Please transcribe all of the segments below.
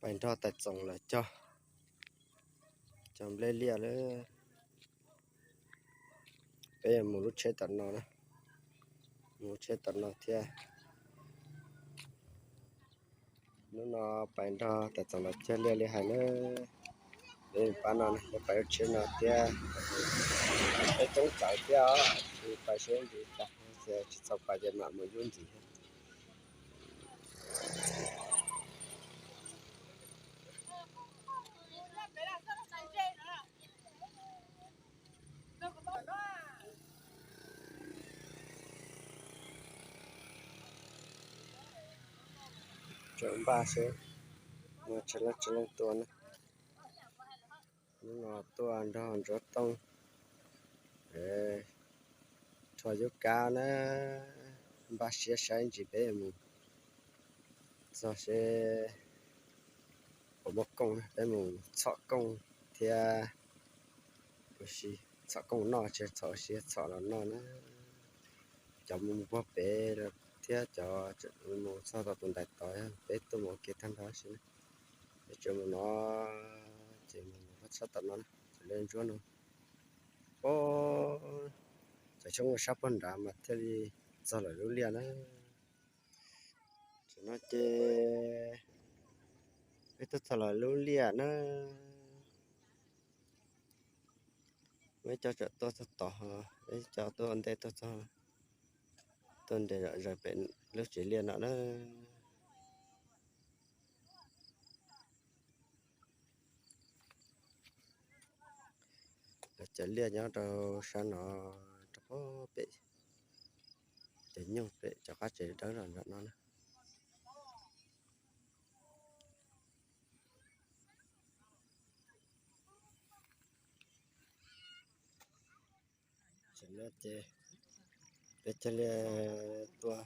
Pais nrog Tais Txoos lawv cog, cog nplej liaj lawm. Peb yuav mus lub tsheb tom no na, mus lub tsheb tom no thiab. Hnub no pais nrog Tais Txoos lawv cog liaj li hais na. Peb pab no na, peb pais lub tsheb no thiab. Peb coob txawv thiab os, tsis pais seb ntsis cas, tsis txaus pais ces mam mus yub ntxiv. Tseem npaj seb, tsis leej tsis leej tuaj na. Hnub no tuaj nrog Ntsuab Tooj, rhuav yub kab na, npaj siab saib ntsis peb mus txog seb puas muaj kooj, peb mus txhom kooj thiab, ua si txhom kooj noj, tsis txhom ua si txhom los noj na. Cov mus puag pem thiab cov mus txog tom tus ntais tod, peb tuaj mus ua ke tag nrho si na. Peb tseem mus no, ces mus mus txog tom no na, cov liaj ntsuab no. Cov xyoob ua sab puag nrad mas thiaj li txog lawv lub liaj na. Tam no ces peb tuaj txog lawv lub liaj na. Peb cov tseem tuaj txog tod, peb cov tuaj ua ntej tuaj txog, tuaj nres zom zaws pem lub tsev liaj no na. Lawv cov liaj nyob rau sab no, rau pem cov nyuj pem cov qab tsev dawb los nram no na. Tam no ces peb cog liaj tuaj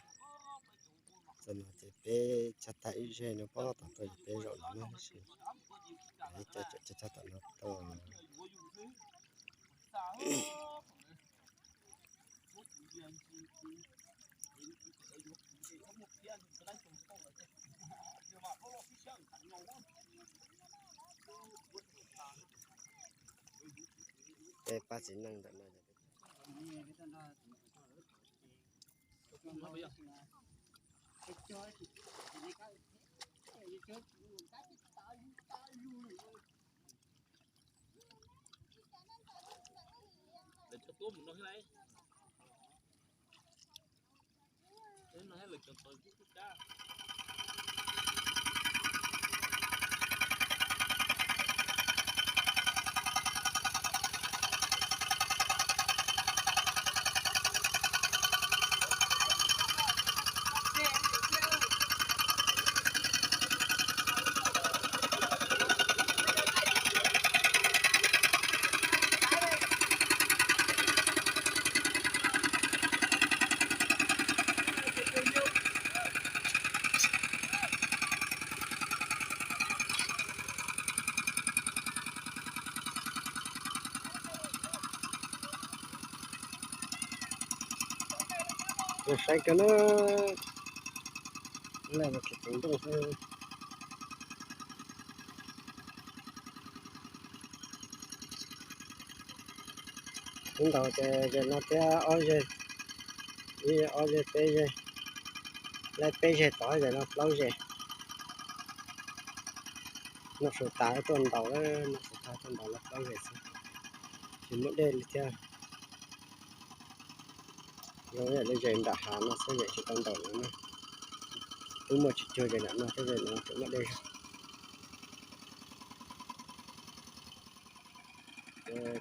txog no ces peb cog tag ib zeg no pob tom tuaj ces peb zaum no na, tab sis cov tseem cog tag tom no tuaj. Peb pab txiv neej ntawm no. Saib kawg na, lawv tseem teev nrooj xwb. Ib ntaus ces zem no thiab ob zeg, ib ob zeg peb zeg, laib peb zeg tod zem no plaub zeg. Noj su tas tuaj ntaus, noj su tas tuaj ntaus lawv plaub zeg xwb, tsis muaj dej li thiab. Zoo yam li zem nram hav no xwb, zem tsis tau ntaus no na. Twb muaj tsis cuag zem nram no thiab, zem no tseem muaj dej zog.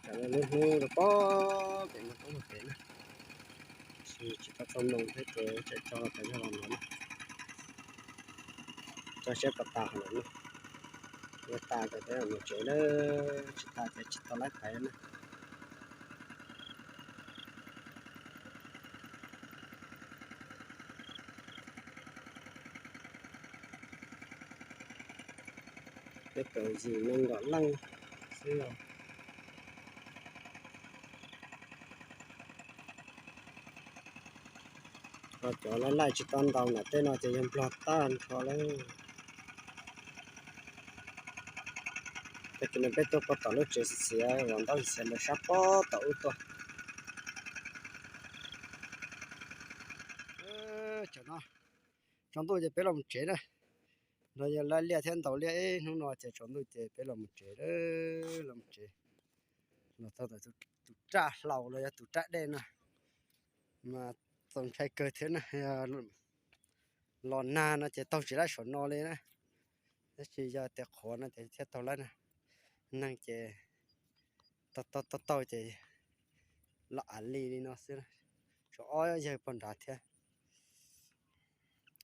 Tam no lub hnub rau pob pem no, pob pem na, tsis tau txog moos thiab ces tseem tso tas zog los no na. Tso siab puas tas hauv no na. Yog tas ces peb mus tsev na, tsis tas ces tsis tau laib pais na. Peb kawm yim nees nkaum leej xwb os. Ho cov laij laij tsis tau ntaus nram tej no ces yog nplog tag nrho lawm. Peb tuaj pab tom lub tsev xiav xiav uas ntaub xiav ntawm sab pob tom ub tuaj. Tam no tsaus ntuj ces peb los mus tsev na. No yog laj liaj thiab ntaus liaj ib hnub no ces tsaus ntuj ces peb los mus tsev, los mus tsev. Los txog ntawm tus raj hlau los yog tus raj dej no mas txaus ntshai kawg thiab na. Los nag no ces taug tsis laib saum no li na. Tab sis yog tias qhuav no ces thiaj taug laib na. Neeg ces taug taug taug ces los av li li no xwb. Tshuav ob yawg pog nrad thiab,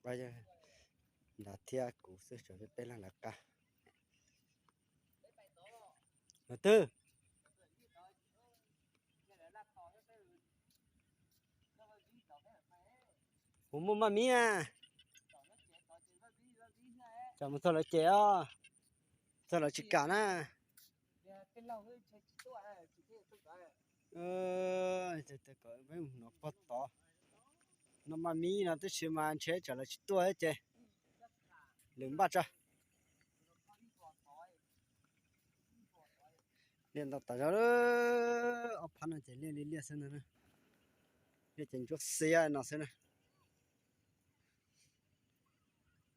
ob yawg nrad thiab kuv xwb, tshuav peb leeg lawv qab. Los twg? Kuv muaj maj mib na. Cov mus txog lawv ces os, txog lawv tsis kam na. Peb mus no pog tod, no maj mib no tib si mas ntshe tsam lawv tsis tuaj ces lwm npaj tso. Liaj ntau tas zog, ob phab no ces liaj li liaj xwb ntag. Liaj ces ntsuab xiab no xwb na.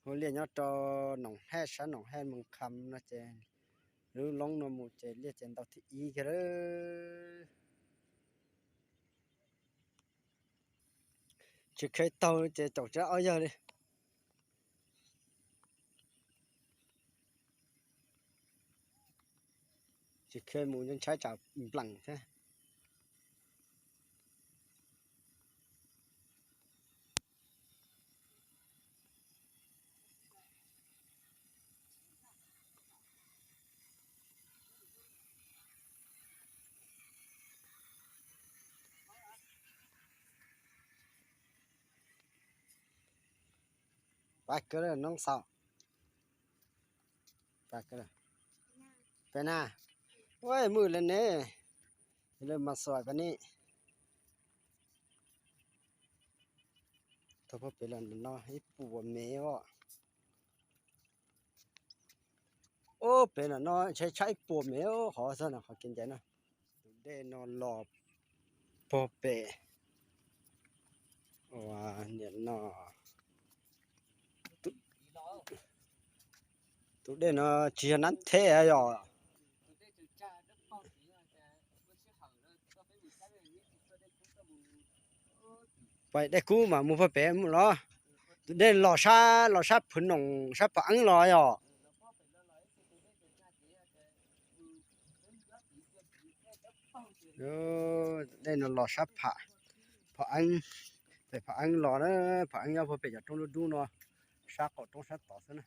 Hu liaj nyob rau Noom Haj, sab Noom Haj Moos Kham no ces lub loob no mus ces liaj ces ntau thib ib kiag lawm. Tsis kheev taug ces caum tsis ob yawg li. Tsis kheev mus ntshai tsam npleem thiab. Pab kawg noob xaus. Pab kawg. Peb na. Ua mwj li ne. Lawv mas xuas pab ni. Tau pog pem los no ib puas mev os. Ub, pem no no ntshe tshaj ib puas mev qhov xwb no, qhov kev ncaim no. Tus dej no los pog pem. Ua niam no, tus dej no tsis yog nab theb yog. Pais dej kub mas mus pog pem mus los. Tus dej los sab, los sab Phwv Noom, sab Pham Eeb los yog. Dej no los sab Pham, Pham Eeb, pem Pham Eeb los na. Pham Eeb nyob pog pem cov roob dub dub no, sab qaum roob sab tod xwb na.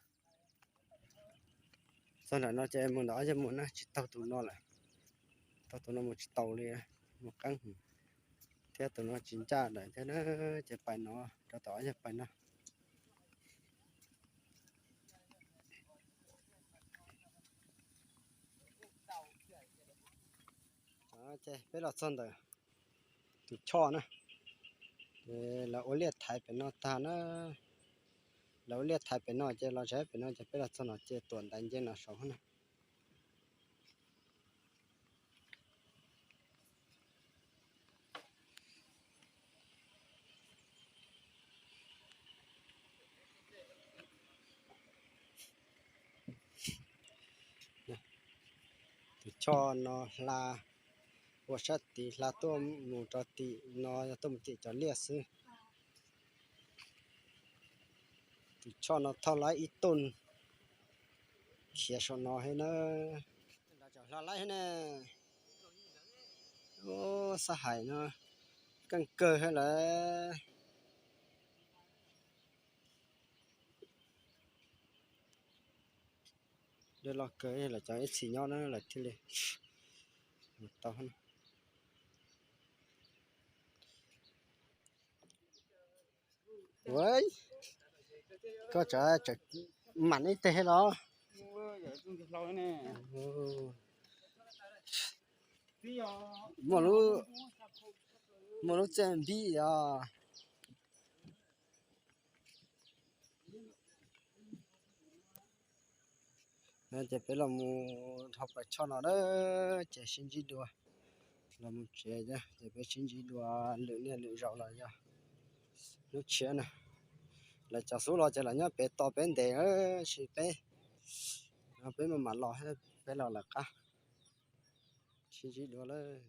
Txog nram no ces mus ntawm ob yawg mus na, tsis taug tus no lawm. Taug tus no mus tsis tau li, mus qeeb thiab tus no tsis ncaj lawm thiab na. Ces pais no, rau tom ob yawg pais no. Ces peb los txog ntawm tus choj na, lawv ua liaj thaiv pem no tag na. Lawv ua liaj thaiv pem no ces los tsav pem no ces peb los txog no ces tuam ntaiv nce no saud na. Tus choj no hla ua sab tid hla tuaj mus rau tim no yog tuaj mus tim cov liaj xwb. Tus choj no thauj laib ib tuj khiav saum no thiab na. Hla laib thiab na. Xab hais no keej kawg thiab lawm. Dej loj kawg, lawv cov ib txhis nyob na lawv thiaj li mus tau. Koj tseem mam ib teg los? Muaj lub txiaj npib os. Ces peb los mus dhau plaws choj no na, ces sib ntsib dua. Los mus tsev ces peb sib ntsib dua lwm niaj lwm zaus los yog hnub tshiab na. Lawv cov xub los ces lawv nyob pem tos peb ntev, tab sis peb, peb mam mam los, peb los lawm qab. Sib ntsib dua lawm.